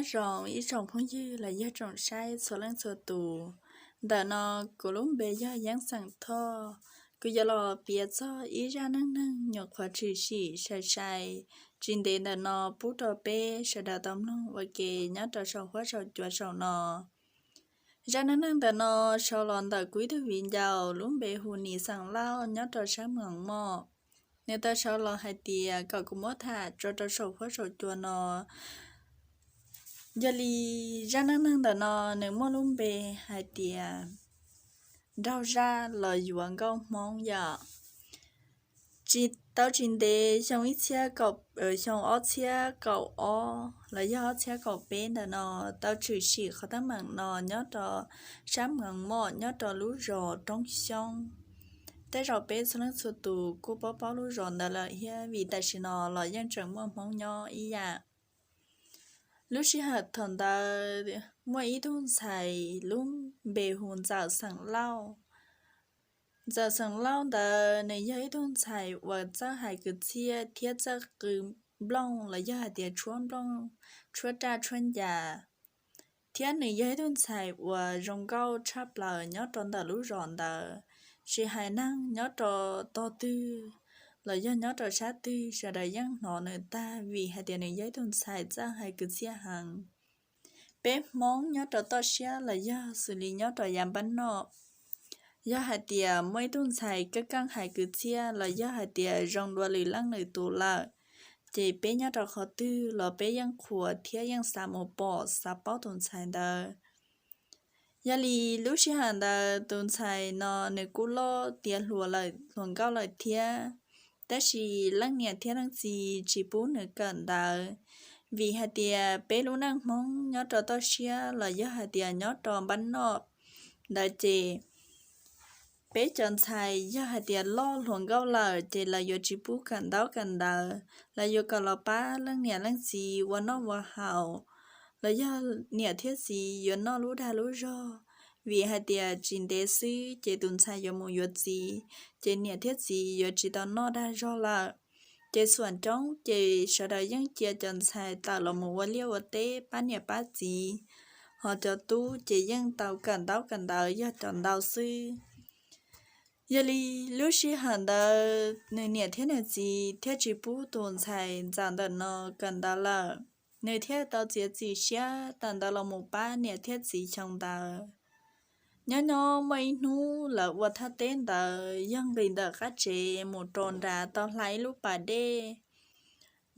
Nyob zoo ib tsoom phooj ywg los yog tsoom saib txhua leej txhua tus. Ntawm no kuv lub npe yog Yeeb xeem Thoj. Kuv yuav los piav txog ib zaj neej neeg nyuam qhuav tshwm sim sai sai tsis ntev ntawm no pub rau peb sawv daws tau mloog ua ke nyob rau saum huab saum cua saum no. Zaj neej neeg ntawm no sau los ntawm kuv ib tug viv ncaus lub npe hu Nis xeem Lauj nyob rau sab Moos Moj. Nws tau sau los hais tias kom kuv muab tham tso rau saum huab saum cua no. Yog li zaj neej neeg ntawm no nws muaj lub npe hais tias Nraug Zaj los yuav nkauj Hmoob yom. Tsis tau tsis ntev xyoo ib txhiab kaum, xyoo ob txhiab kaum ob los yog ob txhiab kaum peb ntawm no tau tshwm sim qhov teeb meem no nyob rau sab Moos Moj nyob rau lub zos Roob Xyoob. Tej zaum peb txhua leej txhua tus kuj paub paub lub zos ntawd lawm thiab vim tam sim no los yeej tseem muaj Hmoob nyob ib yam. Lub sij hawm thaum ntawd muaj ib tug ntxhais lub npe hu Ntxawm xeem Lauj. Ntxawm xeem Lauj ntawd nws yog ib tug ntxhais uas txawj hais kwv txhiaj thiab txawj qw nplooj los yog hais tias tshuab nplooj, tshuab raj tshuab ncas, thiab nws yog ib tug ntxhais uas zoo nkauj tshaj plaws nyob rau ntawm lub zos ntawd. Tsis hais neeg nyob rau tog twg los yog nyob rau sab twg sawv daws yeej hnov nws tag vim hais tias nws yog ib tug ntxhais txawj hais kwv txhiaj heev. Peb Hmoob nyob rau toj siab los yog xws li nyob rau yav npab noj, yog hais tias muaj ib tug ntxhais keej keej hais kwv txhiaj los yog hais tias zoo dua lwm leej lwm tus lawm, ces peb nyob rau qhov twg los peb yeej qhuas thiab yeej xav mus pom xav paub tus ntxhais ntawd. Yog li lub sij hawm ntawd tus ntxhais no nws kuj loj tiav hluas nkauj lawm thiab, tab sis leej niam thiab leej txiv tsis pub nws kawm ntawv, vim hais tias peb lub neej Hmoob nyob rau toj siab los yog hais tias nyob rau npab noj ntawd ces peb cov ntxhais yog hais tias loj hluas nkauj lawm ces lawv yuav tsis pub kawm ntaub kawm ntawv, lawv yuav kom los pab leej niam leej txiv ua noj ua haus, los yog niam thiab txiv yuav noj lub dag lub zog, vim hais tias tsis ntev xwb ces tus ntxhais yuav mus yuav txiv, ces niam thiab txiv yuav tsis tau noj dag zog lawm. Ces xuam coob ces sawv daws yeej cia cov ntxhais tawm los mus ua liaj ua teb pab niam pab txiv, ho cov tub ces yeej tau kawm ntaub kawm ntawv yog cov ntau xwb. Yog li lub sij hawm ntawd nws niam thiab nws txiv thiaj tsis pub tus ntxhais Ntxawm ntawm no kawm ntawv lawm, nws thiaj tau txiav txim siab tawm ntawv los mus pab niam thiab txiv xyoo ntawd. Nyob nyob muaj ib hnub lawv ua thaj teb ntawd yog nqis ntawm qab tsev mus rau nrad tau hla ib lub pas dej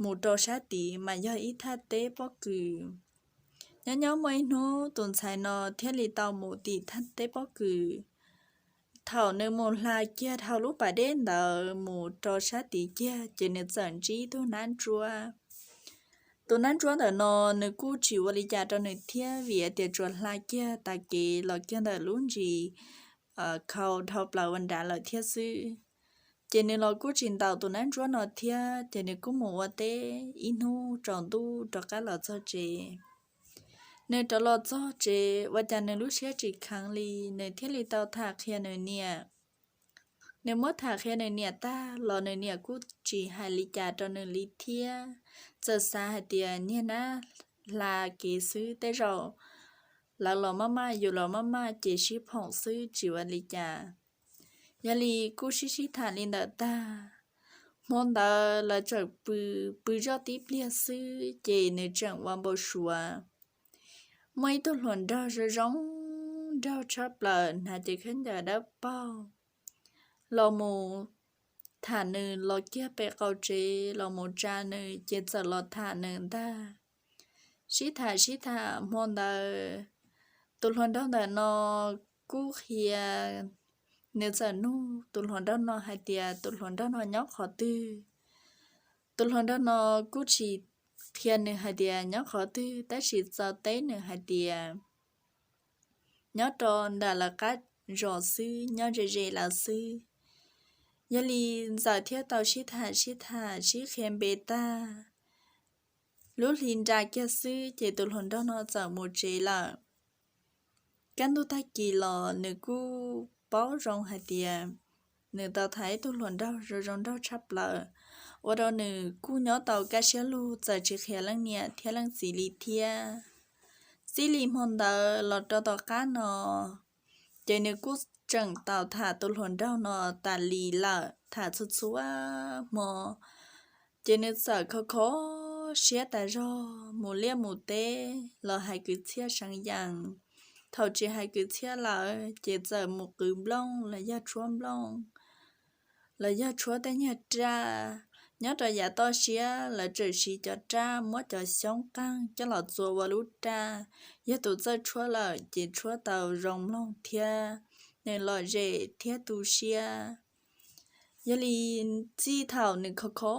mus rau sab tid mas yog ib thaj teb pob kws. Nyob nyob muaj ib hnub tus ntxhais no thiaj li tau mus tim thaj teb pob kws. Thaum nws mus hla kiag dhau lub pas dej ntawd mus rau sab tid kiag ces nws txawm ntsib tus nab ntsuab. Tus nab ntsuab ntawm no nws kuj tsis ua li cas rau nws thiab vim tias tsuas hla kiag tas kev los kiag ntawm lub ntsis khau dhau plaws ua nrad lawm thiab xwb. Ces nws los kuj tsis ntaus tus nab ntsuab no thiab ces nws kuj mus ua teb ib hnub tsaus ntuj rov qab los txog tsev. Nws rov los txog tsev ua cas nws lub siab tsis kheev li, nws thiaj li tau tham qhia nws niam. Nws muab tham qhia nws niam tag los nws niam kuj tsis hais li cas rau nws li thiab, txawm xav hais tias niag nab hla kev xwb tej zaum lawv los maj maj yus los maj maj ces sib phoom xwb tsis ua li cas. Yog li kuj sib sib tham li ntawd tag, hmo ntawd lawv tseem pw, pw zoj tib pliag xwb ces nws tseem ua npau suav muaj ib tug hluas nraug zoo zoo nraug tshaj plaws hnav cev khaub ncaws dawb paug los mus tham nws los kiag pem qaum tsev los mus tsa nws ces txawm los tham nws ntag. Sib tham sib tham hmo ntawd tus hluas nraug ntawm no kuj qhia, nws txawm nug tus hluas nraug no hais tias tus hluas nraug no nyob qhov twg. Tus hluas nraug no kuj tsis qhia nws hais tias nyob qhov twg tab sis txawm teb nws hais tias nyob rau nram lawv qab zos xwb, nyob ze ze lawv xwb. Yog li Ntxawm thiaj tau sib tham sib tham sib qhia npe tag, lub hli nra kiag xwb ces tus hluas nraug no txawm mus tsev lawm. Kaj ntug tag kis los nws kuj paub zoo hais tias nws tau tham ib tug hluas nraug zoo zoo nraug tshaj plaws, ua rau nws kuj nyob tau kaj siab lug txawm tsis qhia leej niam thiab leej txiv li thiab. Txij li hmo ntawd los rau tom qab no, ces nws kuj tseem tau tham tus hluas nraug no tas li lawm, tham txhua txhua hmo. Ces nws txawm kho kho siab tas zog, mus liaj mus teb los hais kwv txhiaj seev yees. Thaum tsis hais kwv txhiaj lawm ces txawm mus qwv nplooj los yog tshuab nplooj, los yog tshuab tej nyuag raj. Nyob rau yav toj siab lawv tseem siv cov raj muab cov xyoob qeeg coj los txua ua lub raj. Yog tus txawj tshuab lawm ces tshuab tau zoo mloog thiab nws lom zem thiab tu siab. Yog li txij thaum nws kho kho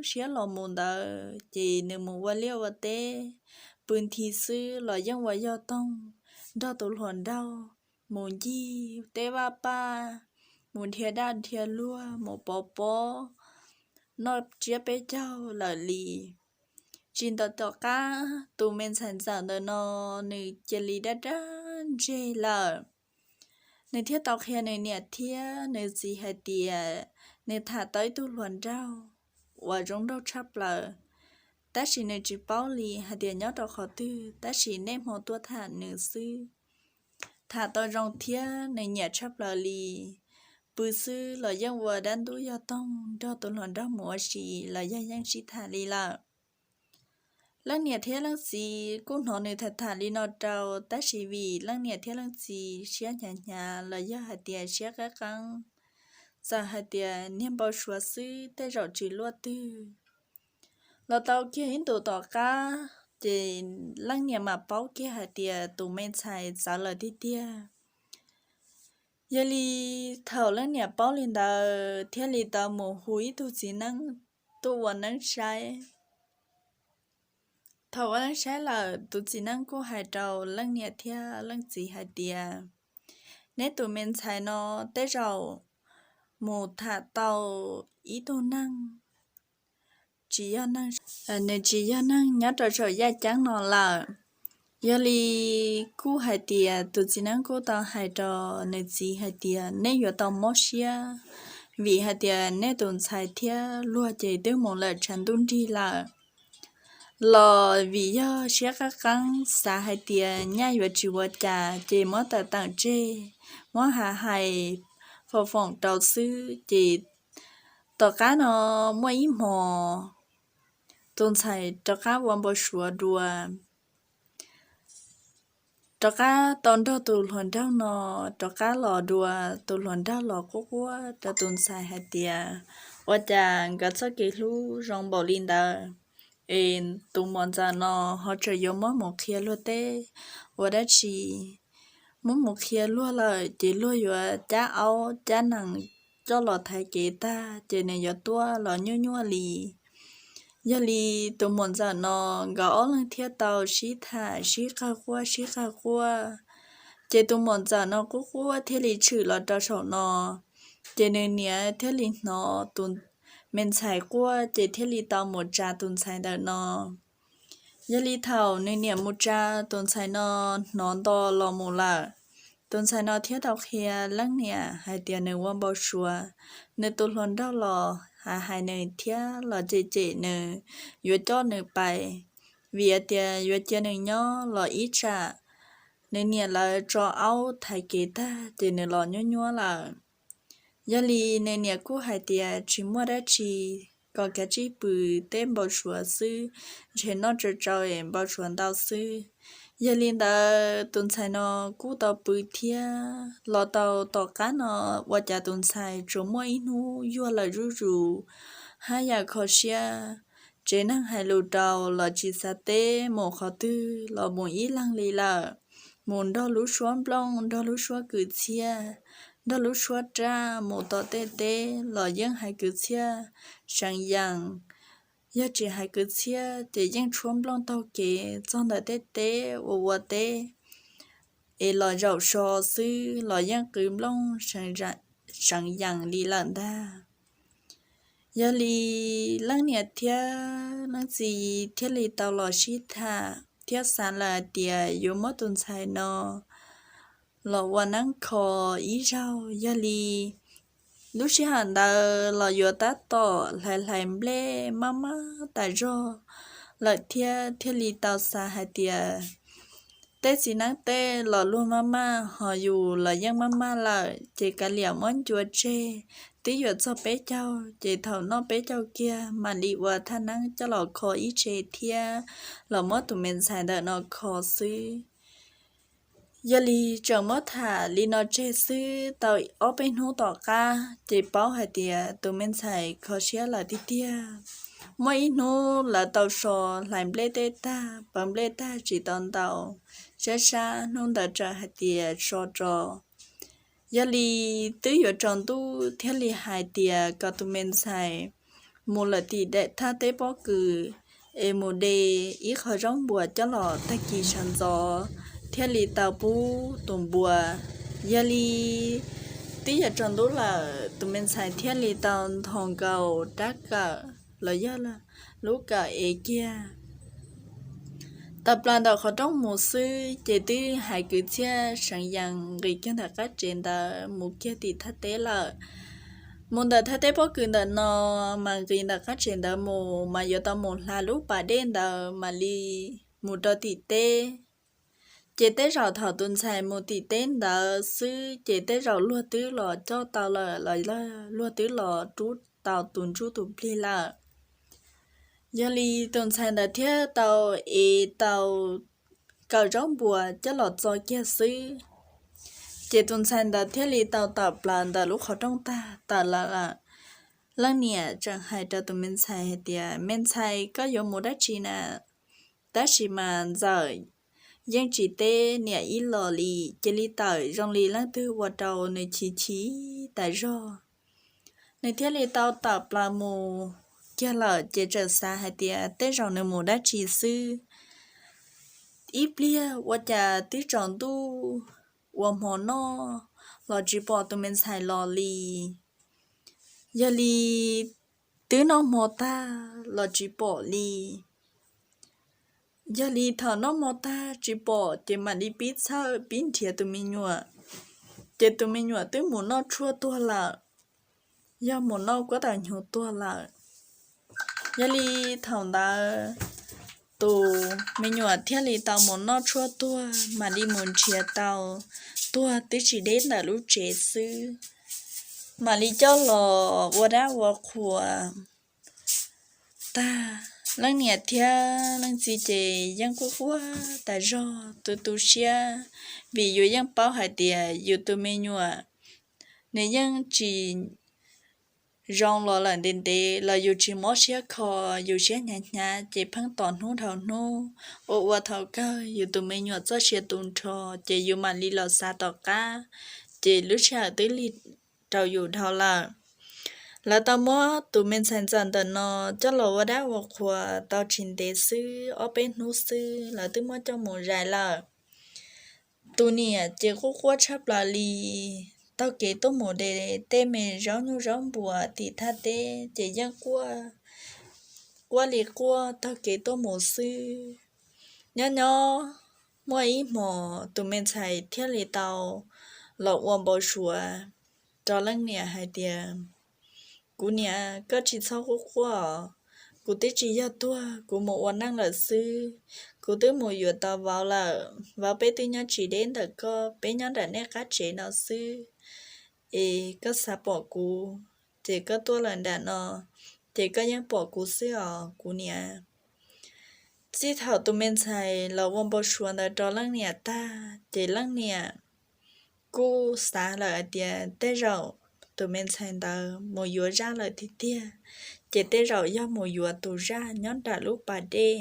siab los mus ntawd ces nws mus ua liaj ua teb, pw nthi xwb los yeej ua yog toog nrog tus hluas nraug mus ncig teb vaj paj, mus nrhiav dab nrhiav luag, mus pov pob, noj tsiab peb caug lawm li. Tsis ntev tom qab tus me ntxhais ntxawm ntawm no nws cia li dab dab ntseg lawm. Nws thiaj tau qhia nws niam thiab nws txiv hais tias nws tham tau ib tug hluas nraug uas zoo nraug tshaj plaws, tab sis nws tsis paub li hais tias nyob rau qhov twg, tab sis niaj hmo tuaj tham nws xwb. Tham tau zoo thiab nws nyiam tshaj plaws li. Pw xwb los yeej ua dab ntub yog toog nrog tus hluas nraug mus ua si los yog yeej sib tham li lawm. Leej niam thiab leej txiv kuj hnov nws tham tham li no rau, tab sis vim leej niam thiab leej txiv siab hnyav hnyav los yog hais tias siab qab qeeb, txawm hais tias niag npau suav xwb tej zaum tsis luaj twg. Los tau kiag ib ntus tom qab ces leej niam mam paub kiag hais tias tus me ntxhais txawv lawm tiag tiag. Yog li thaum leej niam paub li ntawd thiaj li tau mus hu ib tug txiv neeb tuaj ua neeb saib. Thaum ua neeb saib lawm tus txiv neeb kuj hais rau leej niam thiab leej txiv hais tias, neb tus me ntxhais no tej zaum mus tham tau ib tug neeg tsis yog neeg, nws tsis yog neeg nyob rau saum yaj ceeb no lawm. Yog li kuj hais tias tus txiv neeb kuj tau hais rau nws txiv hais tias nej yuav tau mob siab, vim hais tias nej tus ntxhais thiab luag ces twb mus lawm tshav ntuj nrig lawm. Los vim yog siab qab qeeb xav hais tias nyaj yuav tsis ua cas ces muab tawm teem tseg, muab hais hais foom foom rau xwb ces tom qab no muaj ib hmos tus ntxhais rov qab ua npau suav dua, rov qab tau nrog tus hluas nraug no rov qab los dua. Tus hluas nraug los quaj quaj rau tus ntxhais hais tias, ua cas nkawd txoj kev hlub zoo npaum li ntawd es tus muam ntxawm no ho tseem yuav muab mus qhia luag teb ua dab tsi. Muab mus qhia luag lawm ces luag yuav cab aub cab nees coj los thaiv kev tag ces nws yuav tuaj los nyuaj nyuaj li. Yog li tus muam ntxawm no nkawd ob leeg thiaj tau sib tham sib qawg quaj sib qawg quaj. Ces tus muam ntxawm no quaj quaj thiaj li tshwm los rau saum no. Ces nws niam thiaj li hnov tus me ntxhais quaj ces thiaj li tau mus tsa tus ntxhais ntawm no. Yog li thaum nws niam mus tsa tus ntxhais no hnov nto los mus lawm, tus ntxhais no thiaj tau qhia leej niam hais tias nws ua npau suav, nws tus hluas nraug los hais hais nws thiab los cem cem nws, yuav coj nws pais, vim hais tias yuav cia nws nyob los ib tsam nws niam lawv tso aub thaiv kev tag ces nws los nyuaj nyuaj lawm. Yog li nws niam kuj hais tias tsis muaj dab tsi, kom kav tsij pw teb npau suav xwb, ntshe noj tsau tsau es npau suav ntau xwb. Yog li ntawd tus ntxhais no kuj tau pw thiab. Los tau tom qab no ua cas tus ntxhais tsuas muaj ib hnub yuag lawm zuj zus, haj yam kho siab, tsev neeg hais lus rau los tsis xav teb, mus qhov twg los mus ib leeg li lawm. Mus nrog lub suab nplooj, nrog lub suab kwv txhiaj, nrog lub suab raj, mus tom tej teb los yeej hais kwv txhiaj seev yees. Yog tsis hais kwv txhiaj ces yeej tshuab nplooj taug kev txog ntawm tej teb ua ua teb es los zaum so xwb los yeej qw nplooj seev yees li lawm ntag. Yog li leej niam thiab leej txiv thiaj li tau los sib tham thiab xav lawm hais tias yuav muab tus ntxhais no los ua neeb kho ib zaug. Yog li lub sij hawm ntawd los yuav tab tom hlais hlais nplej maj maj tas zog lawm thiab thiaj li tau xav hais tias tej txiv neeb tej los luag maj maj, ho yus los yeej maj maj lawm, ces kav liam muab ncua tseg. Twb yuav txog peb caug, ces thaum noj peb caug kiag mam li ua thaj neeb coj los kho ib tse thiab los muab tus me ntxhais ntawm no kho xwb. Yog li tseem muab tham li no tseg xwb, tau ob peb hnub tom qab ces paub hais tias tus me ntxhais kho siab lawm tiag tiag. Muaj ib hnub lawv tau so hlais nplej tej tag, pawv nplej tag tsis tau ntaus, sab sab hnub ntawd txawm hais tias so tso. Yog li twb yuav tsaus ntuj thiaj li hais tias kom tus me ntxhais mus lawm tim daim thaj teb pob kws es mus de ib qho zaub npuas coj los tag kis sawv ntxov thiaj li tau pub tus npua. Yog li twb yuav tsaus ntuj lawm, tus me ntxhais thiaj li tau nthos nkaus rab kawm los yog lub kawm ev kiag tawm plaws ntawm qhov rooj mus xwb, ces twb hais kwv txhiaj seev yees nqis kiag ntawm qab tsev ntawd mus kiag tim thaj teb lawm. Mus ntawm thaj teb pob kws ntawm no, mas nqis ntawm qab tsev ntawd mus mas yuav tau mus hla lub pas dej ntawd mam li mus rau tim teb. Ces tej zaum thaum tus ntxhais mus tim teb ntawd xwb, ces tej zaum luag twb los coj tau lawm los luag twb los rub tau tus ntsuj tus plig lawm. Yog li tus ntxhais ntawd thiaj tau ev tau kawm zaub npuas coj los txo kiag xwb, ces tus ntxhais ntawd thiaj li tau tawm plaws ntawm lub qhov rooj tag tawm lawm. Leej niam tseem hais rau tus me ntxhais hais tias, Me ntxhais, koj yuav mus dab tsi na? Tab sis mas ntxawm yeej tsis teb niam ib los li, cia li tawm zoo li leej twg ua rau nws chim chim tas zog. Nws thiaj li tau tawm plaws mus kiag lawm, ces txawm xav hais tias tej zaum nws mus dab tsi xwb. Ib pliag ua cas twb tsaus ntuj ua hmo noj los tsis pom tus me ntxhais los li. Yog li twb noj hmo tag los tsis pom li. Yog li thaum noj hmo tag tsis pom ces mam li pib txhawj pib nrhiav tus me nyuam, ces tus me nyuam twb mus noj tshuaj tuag lawm, yog mus noj kuab tawm hnyuv tuag lawm. Yog li thaum ntawd tus me nyuam thiaj li tau mus noj tshuaj tuag, mam li mus nrhiav tau tuag twb tsis deb ntawm lub tsev xwb, mam li coj los ua dab ua qhuas tag. Leej niam thiab leej txiv ces yeej quaj quaj tas zog, tu tu siab, vim yus yeej paub hais tias yus tus me nyuam nws yeej tsis zoo los lawm ntev ntev los yus tsis mob siab kho, yus siab hnyav hnyav ces pheej tos hnub dhau hnub, ua ua thaum kawg yus tus me nyuam txoj sia tu nrho, ces yus mam li los xav tom qab, ces lub sij hawm twb lig rau yus dhau lawm. Lawv tau muab tus me ntxhais ntxawm ntawm no coj los ua dab ua qhuas tau tsis ntev xwb, ob peb hnub xwb lawv twb muab coj mus zais lawm. Tus niam ces quaj quaj tshaj plaws li, taug kev tuaj mus de tej me zaub nyuj zaub npuas tim thaj teb ces yeej quaj, quaj li quaj taug kev tuaj mus xwb. Nyob nyob muaj ib hmos tus me ntxhais thiaj li tau los ua npau suav rau leej niam hais tias, Kuv niam, koj tsis txhob quaj quaj os, kuv twb tsis yog tuag, kuv mus ua neej lawm xwb. Kuv twb mus yuav tau vauv lawm, vauv peb twb nyob tsis deb ntawm koj, peb nyob nram nej qab tsev no xwb. Es koj xav pom kuv ces koj tuaj lawm nram no, ces koj yeej pom kuv xwb os kuv niam. Txij thaum tus me ntxhais los ua npau suav ntawd rau leej niam tag ces leej niam kuj xav lawm hais tias tej zaum tus me ntxhais ntawd mus yuav zaj lawm tiag tiag, ces tej zaum yog mus yuav tus zaj nyob nram lub pas dej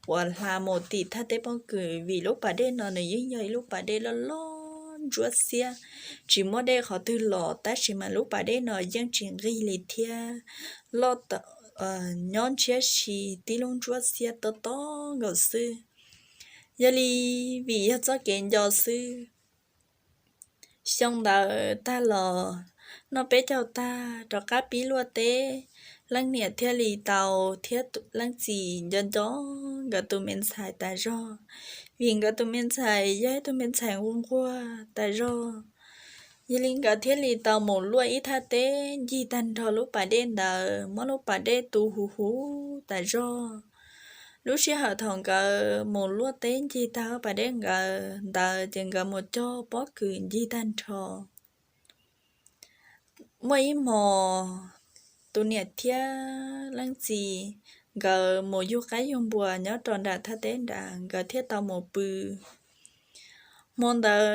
uas hla mus tim thaj teb pob kws, vim lub pas dej no nws yeej yog ib lub pas dej loj loj ntsuab xiab, tsis muaj dej qhov twg los tab sis mas lub pas dej no yeej tsis nqig li thiab, loj nyob ntshiab si tib lub ntsuab xiab tob tob nkaus xwb. Yog li vim yog txoj kev nco xwb, xyoo ntawd tag los noj peb caug tag rov qab pib luaj teb, leej niam thiaj li tau thiab leej txiv nco nco nkawd tus me ntxhais tas zog, vim nkawd tus me ntxhais yog ib tug me ntxhais nquag nquag tas zog. Yog li nkawd thiaj li tau mus luaj ib thaj teb ncig tag nrho lub pas dej ntawd, muab lub pas dej tu huv huv tas zog. Lub sij hawm thaum nkawd mus luaj teb ncig tag pas dej nkawd ntawd ces nkawd mus cog pob kws ncig tag nrho. Muaj ib hmos tus niam thiab leej txiv nkawd mus yug qaib yug npua nyob rau nram thaj teb nrad, nkawd thiaj tau mus pw. Hmo ntawd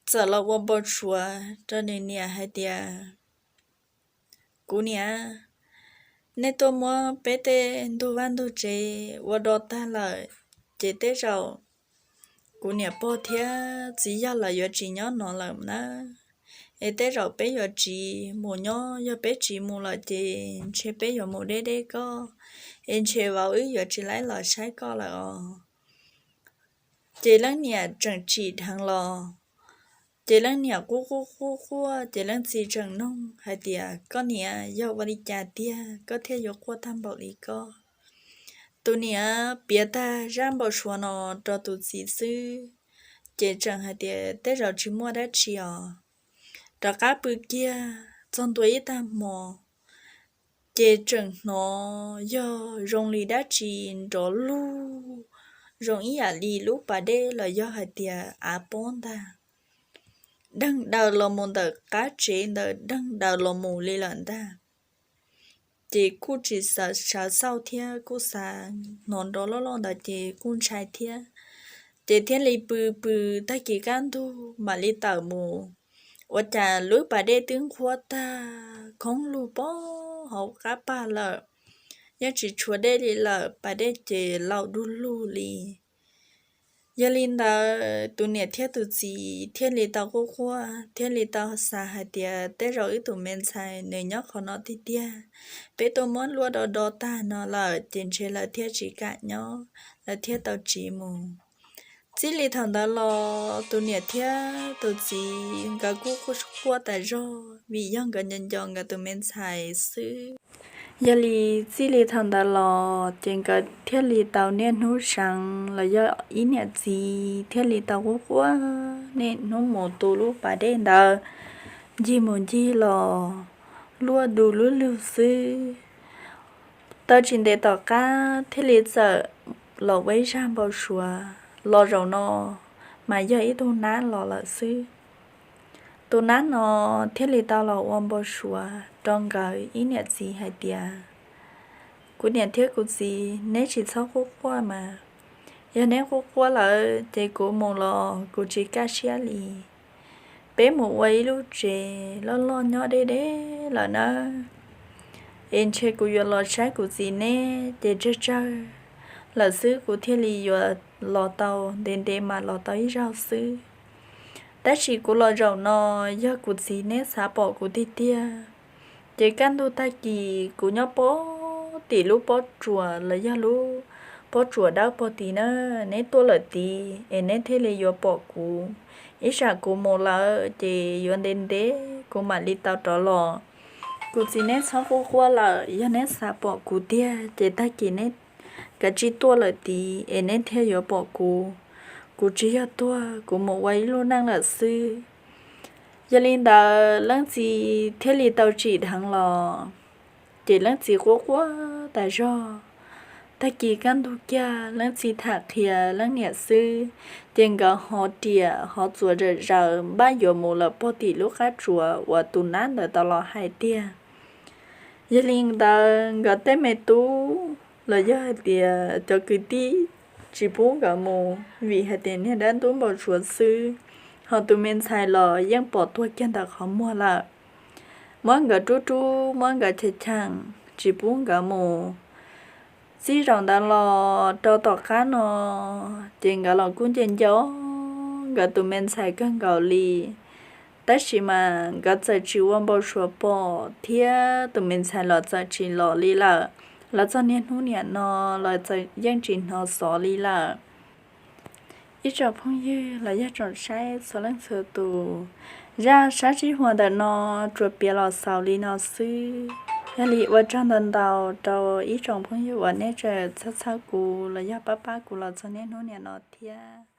txawm los ua npau suav rau nws niam hais tias, Kuv niam, nej tuaj muab peb tej ntug vaj ntug tsev ua do tag lawm, ces tej zaum kuv niam pog thiab txiv yawg lawv yuav tsis nyob no lawm na. Es tej zaum peb yuav tsiv mus nyob, yog peb tsiv mus lawm ces ntshe peb yuav mus deb deb koj, es ntshe vauv wb yuav tsis laib los saib koj lawm os. Ces leej niam tseem tsim dheev los, ces leej niam quaj quaj quaj quaj, ces leej txiv tseem noog hais tias, Koj niam, yog ua li cas tiag koj thiaj yuav quaj tag npaum li koj? Tus niam piav tag zaj npau suav no rau tus txiv xwb, ces tseem hais tias, Tej zaum tsis muaj dab tsi os. Rov qab pw kiag txog ntua ib tag hmo, ces tseem hnov yog zoo li dab tsi nrov lug, zoo ib yam li lub pas dej los yog hais tias av pob ntag, deeg daws los mus ntawm qab tsev ntawd, deeg daws los mus li lawm ntag. Ces kuj tsis sawv xauj thiab, kuj xav hnov nrov loj loj ntawd ces kuj ntshai thiab. Ces thiaj li pw pw, tag kis kaj ntug mam li tawm mus, ua cas lub pas dej twb nqhuab tag khoob lug pob hauv qab pag lawm, yeej tsis tshuav dej li lawm, pas dej ces laus du lug li. Yog li ntawd tus niam thiab tus txiv thiaj li tau quaj quaj, thiaj li tau xav hais tias, Tej zaum wb tus me ntxhais nws nyob qhov no tiag tiag, peb tuaj muab luaj do do tag no lawm ces ntshe lawv thiaj tsis kam nyob, lawv thiaj tau tsiv mus. Txij li thaum ntawd los tus niam thiab tus txiv nkawd kuj quaj quaj tas zog vim yog nkawd nco nco nkawd tus me ntxhais xwb. Yog li txij li thaum ntawd los ces nkawd thiaj li tau niaj hnub seev los yog ib niam txiv thiaj li tau quaj quaj niaj hnub mus tu lub pas dej ntawd ncig mus ncig los, luaj du lub lug xwb. Tau tsis ntev tom qab thiaj li txawm los ua ib zaj npau suav los zaum no mas yog ib tug nab los lawm xwb. Tus nab no thiaj li tau los ua npau suav rau nkawd ib niam txiv hais tias, Kuv niam thiab kuv txiv, neb tsis txhob quaj quaj mas. Yog neb quaj quaj lawm ces kuv mus los kuv tsis kaj siab li. Peb mus ua ib lub tsev loj loj nyob deb deb lawm nawb. Es ntshe kuv yuav los saib kuv txiv neb ces tsawg tsawg lawm xwb kuv thiaj li yuav los tau, ntev ntev mas los tau ib zaug xwb. Tab sis kuv los zaum no, yog kuv txiv neb xav pom kuv tiag tiag, ces kaj ntug tag kis kuv nyob pog tim lub pob tsuas los yog lub pob tsuas dawb pog tid na, neb tuaj lawm tid es neb thiaj li yuav pom kuv. Ib tsam kuv mus lawm ces yuav ntev ntev kuv mam li tau rov los. Kuv txiv neb txhob quaj quaj lawm, yog neb xav pom kuv tiag ces tag kis neb kav tsij tuaj lawm tid es neb thiaj yuav pom kuv. Kuv tsis yog tuag, kuv mus ua ib lub neej lawm xwb. Yog li ntawd leej txiv thiaj li tau tsim dheev los, ces leej txiv quaj quaj tas zog. Tag kis kaj ntug kiag leej txiv tham qhia leej niam xwb, ces nkawd hov riam hov txuas zom zaws npaj yuav mus lawm pog tim lub qab tsuas uas tus nab ntawd tau los hais tiag. Yog li ntawd nkawd tej me tub los yog hais tias cov kwv tij tsis pub nkawd mus vim hais tias niag dab ntub npau suav xwb, ho tus me ntxhais los yeej pom tuag kiag ntawm qhov muag lawm. Muab nkawd rub rub, muab nkawd cheem cheem, tsis pub nkawd mus. Txij zaum ntawd los rau tom qab no, ces nkawd los kuj nco nco nkawd tus me ntxhais kawg nkaus li. Tab sis mas nkawd txawm tsis ua npau suav pom thiab tus me ntxhais los txawm tsis los li lawm. Los txog niaj hnub niam no los txawm yeej tsis hnov xov li lawm. Ib tsoom phooj ywg los yog tsoom saib txhua leej txhua tus, zaj sab sij huam ntawm no tsuas piav los xaus li no xwb. Yog li ua tsaug ntau ntau rau ib tsoom phooj ywg uas nej tseem txhawb txhawb kuv los yog pab pab kuv los txog niaj hnub niam no thiab.